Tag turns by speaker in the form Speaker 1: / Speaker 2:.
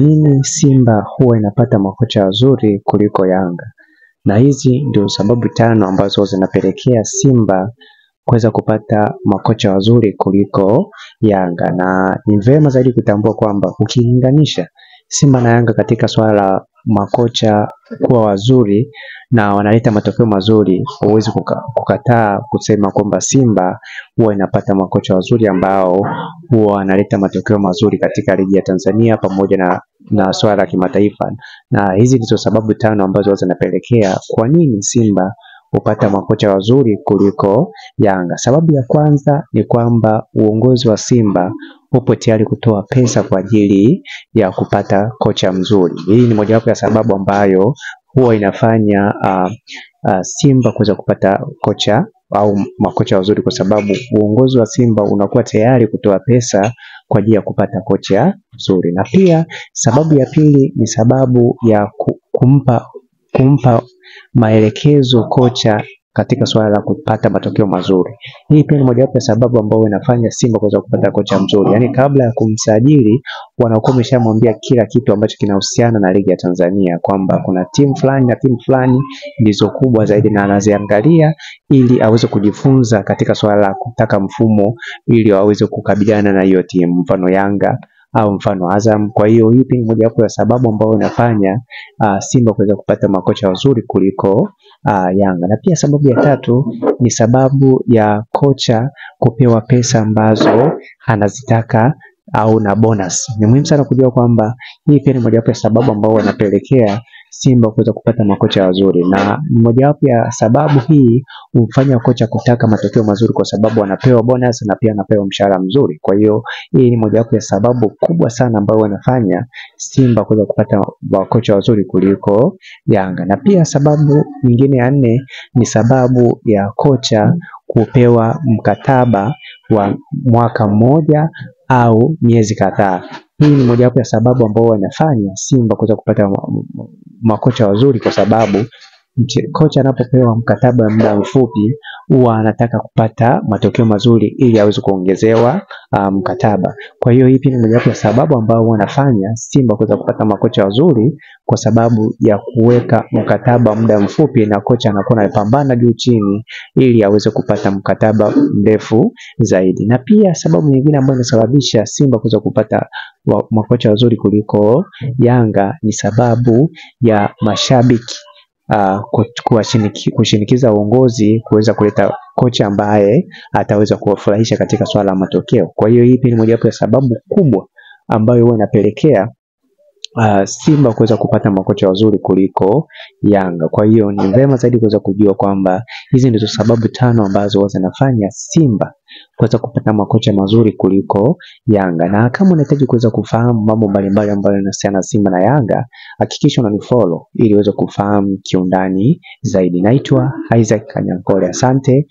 Speaker 1: Nini Simba huwa inapata makocha wazuri kuliko Yanga? Na hizi ndio sababu tano ambazo zinapelekea Simba kuweza kupata makocha wazuri kuliko Yanga. Na ni vyema zaidi kutambua kwamba ukilinganisha Simba na Yanga katika swala la makocha kuwa wazuri na wanaleta matokeo mazuri, huwezi kukataa kusema kwamba Simba huwa inapata makocha wazuri ambao huwa wanaleta matokeo mazuri katika ligi ya Tanzania pamoja na swala la kimataifa. Na hizi ndizo sababu tano ambazo zinapelekea kwa nini Simba hupata makocha wazuri kuliko Yanga. Sababu ya kwanza ni kwamba uongozi wa Simba upo tayari kutoa pesa kwa ajili ya kupata kocha mzuri. Hii ni mojawapo ya sababu ambayo huwa inafanya Simba kuweza kupata kocha au makocha wazuri, kwa sababu uongozi wa Simba unakuwa tayari kutoa pesa kwa ajili ya kupata kocha mzuri. Na pia sababu ya pili ni sababu ya kumpa maelekezo kocha katika swala la kupata matokeo mazuri. Hii pia ni mojawapo ya sababu ambayo inafanya Simba kuweza kupata kocha mzuri. Yaani kabla ya kumsajili wanakuwa wameshamwambia kila kitu ambacho kinahusiana na ligi ya Tanzania, kwamba kuna timu fulani na timu fulani ndizo kubwa zaidi na anaziangalia ili aweze kujifunza katika swala la kutaka mfumo ili aweze kukabiliana na hiyo timu, mfano Yanga au mfano Azam. Kwa hiyo hii pia ni mojawapo ya sababu ambayo inafanya Simba kuweza kupata makocha wazuri kuliko Yanga. Na pia sababu ya tatu ni sababu ya kocha kupewa pesa ambazo anazitaka au na bonus. Ni muhimu sana kujua kwamba hii pia ni mojawapo ya sababu ambayo wanapelekea Simba kuweza kupata makocha wazuri, na mojawapo ya sababu hii humfanya kocha kutaka matokeo mazuri kwa sababu anapewa bonus na pia anapewa mshahara mzuri. Kwa hiyo hii ni mojawapo ya sababu kubwa sana ambayo wanafanya Simba kuweza kupata makocha wazuri kuliko Yanga. Na pia sababu nyingine ya nne ni sababu ya kocha kupewa mkataba wa mwaka mmoja au miezi kadhaa. Hii ni mojawapo ya sababu ambao wanafanya Simba kuweza kupata makocha wazuri, kwa sababu kocha anapopewa mkataba wa muda mfupi huwa anataka kupata matokeo mazuri ili aweze kuongezewa mkataba. Kwa hiyo hii pia ni mojawapo ya sababu ambao wanafanya Simba kuweza kupata makocha wazuri, kwa sababu ya kuweka mkataba muda mfupi na kocha anakuwa anapambana juu chini ili aweze kupata mkataba mrefu zaidi. Na pia sababu nyingine ambayo inasababisha Simba kuweza kupata makocha wazuri kuliko Yanga ni sababu ya mashabiki kushinikiza uongozi kuweza kuleta kocha ambaye ataweza kuwafurahisha katika swala la matokeo. Kwa hiyo hii pia ni mojawapo ya sababu kubwa ambayo huwa inapelekea Simba kuweza kupata makocha wazuri kuliko Yanga. Kwa hiyo ni vyema zaidi kuweza kujua kwamba hizi ndizo sababu tano ambazo huwa zinafanya Simba kuweza kupata makocha mazuri kuliko Yanga. Na kama unahitaji kuweza kufahamu mambo mbalimbali ambayo yanahusiana na Simba na Yanga, hakikisha unanifollow ili uweze kufahamu kiundani zaidi. Naitwa Isaac Kanyankole, asante.